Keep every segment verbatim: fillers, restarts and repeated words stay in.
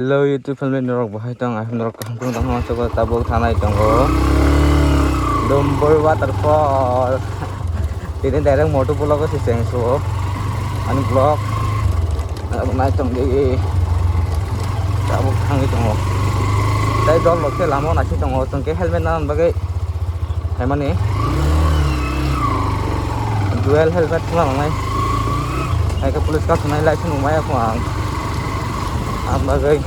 Hello YouTube family, norok bahai tong? Ai norok kaham tong tong ma, sobo tabuk thanai tongo Dumbur waterfall. Tini direct motor vlog o se cheng suo ani vlog. Abo nai tong di. Tabuk thangwi tongo. Tai dol rok khe lama o naising tongo, chwng khe helmet nana bagwi. Haimani dual helmet khna nangnai. Hai khe police kasongnai license nung maya kho ang. Ang bagwi.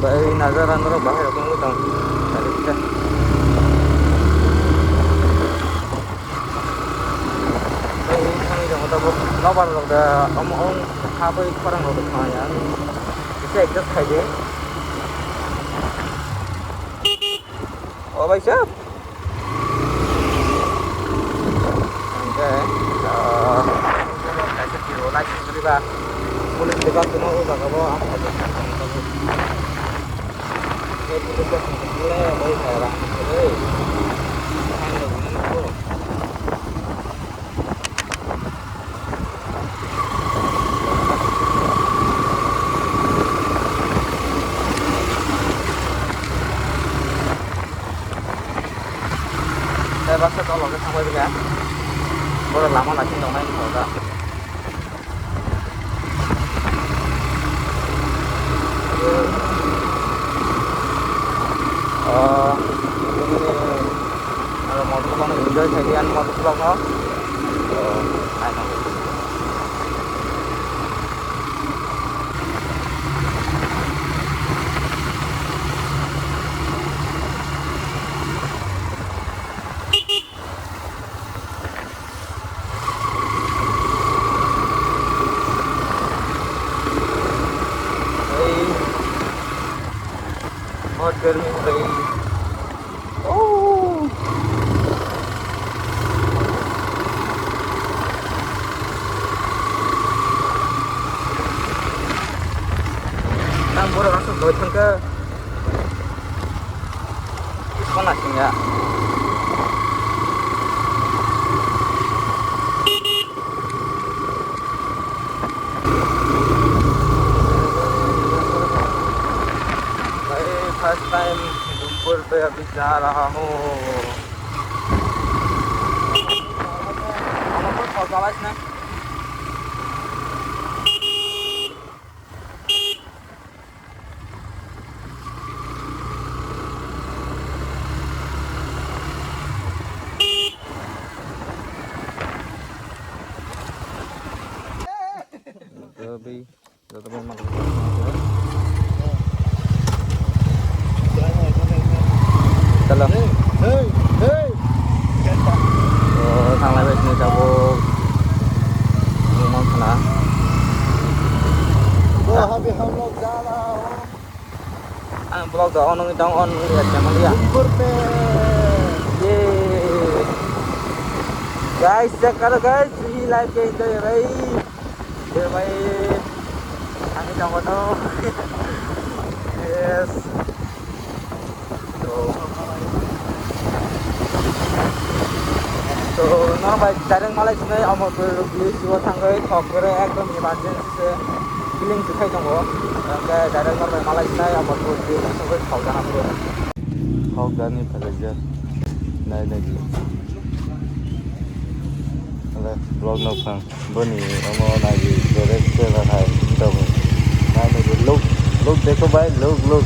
Bai, nazara norok bahai rok wngwi tong. Bai, thangwi tongo tabuk. Nobar rok da omo ong kha bai khorang rok thang ya. Kisa adjust khai de. O bai sir. Hingke, ah, kaisa tiro license riba. Police riba kuno o jaga bo ang kaitor thang tongo. Hingke police rok le bai kha rang khe de. Ang rok ni ko. Tei baksa tolo khe thangbai bwkha. Borok lama naising tongnai wngkha da. Ah, ini aro motor vlog no enjoy khaidi ani motor vlog no. So, naithok. भाई, बहुत गर्मी हो रही है। ओह। Nang borok aswk doi thangkha. Sona singya. भाई, first time डूमपुर पे अभी जा रहा हूँ। Joto bai manwi. Chalo. Hey, hey, hey. O, thanglai bai sini tabuk. Nung mang khna. वो अभी हम लोग जा रहा हूँ। Ang vlog da on wngwi tong, on wngwi ya, channel ya. Ye. Guys, check karo guys, free life ke enjoy bhai. Ye bhai. Ani tongo to. Yes. So, so, no bhai, direct malai sinai Amarpur village o thangwi thok kore ekdom emergency. Feeling se khai tongo. Hingke direct norbai malai sinai, Amarpur view naisogwi thok jana phuru. Thok jani phaikjak. Nai nai di. Ale vlog no phang. Boni omo nai di, direct se na hai. Nai nai di. Look, look dekho bhai, look, look.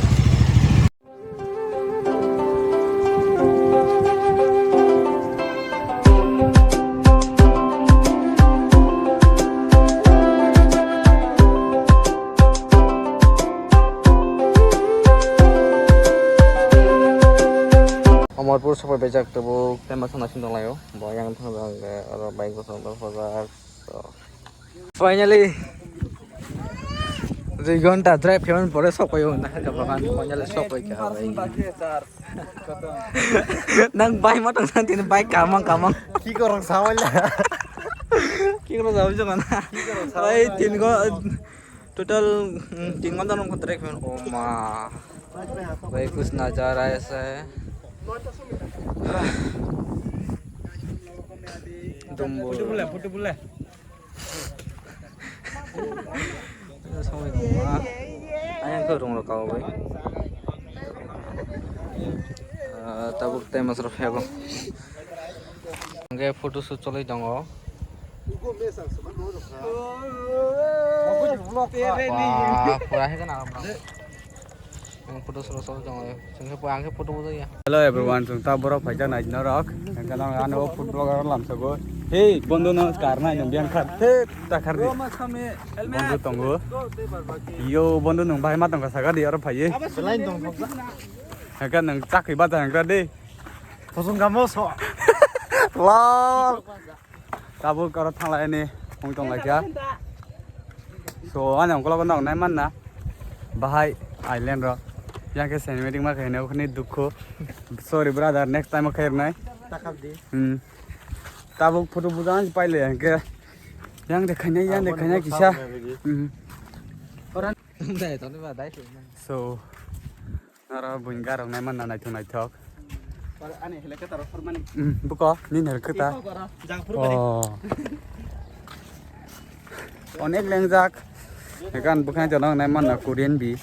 Amarpur sopai baijak tabuk, tei masa naising tonglaio. Bo yang thang jang aro bike bo song tong pojak. So. Finally, dui ghonta drive khaimani pore sokpaio na kha bagan, finally sokpai kha bai. Nang bai ma tong san tini bai kamang kamang. Ki korang sawala. Ki korang sawala jong na. Bai tin go total, mm, tin ghonta nung drive khaimani. Oh ma. Bai kuch nazara aisa hai. Tumbo. Photo bule, photo bule. Samai tongma. Ayang khe rung rok kabo bai. Ah, tabuk tei masra phego. Hingke photo shoot choloi tongo. Wah, pura hai kana. Ang photo solo solo jong ai. Sengke po angke photo bodo ya. Hello everyone, chwng ta borok phaijak nai norok. Hingke nang ano food blogger lamsago. Hey, bondo no kar nai nang biang khat. Hey, ta kar di. Bondo tongo. Yo, bondo nang bahai ma tongka saga di aro phaiye. Hingke nang chakri ba ta hingke di. Thosong gamo so. Lol. Tabuk aro thanglai ani wng tong laikha. So ani ongkologo nok nai manna bahai island ro. Yang khe cinematic ma khaina khani dukhu. Sorry brother, next time khairnai. Takhap di. Hmm. Tabuk photo bujan paile yang khe. Yang de khaina, yang de khaina kisa. Hmm. Dai to ba dai. So Aro buini garok nai manna naithok naithok. Ani helicopter rok phormani. Hmm, buko, nini helicopter. Jang phormani. Oh. Onek lengjak. Ekan bukhai jono nai manna Korean bi.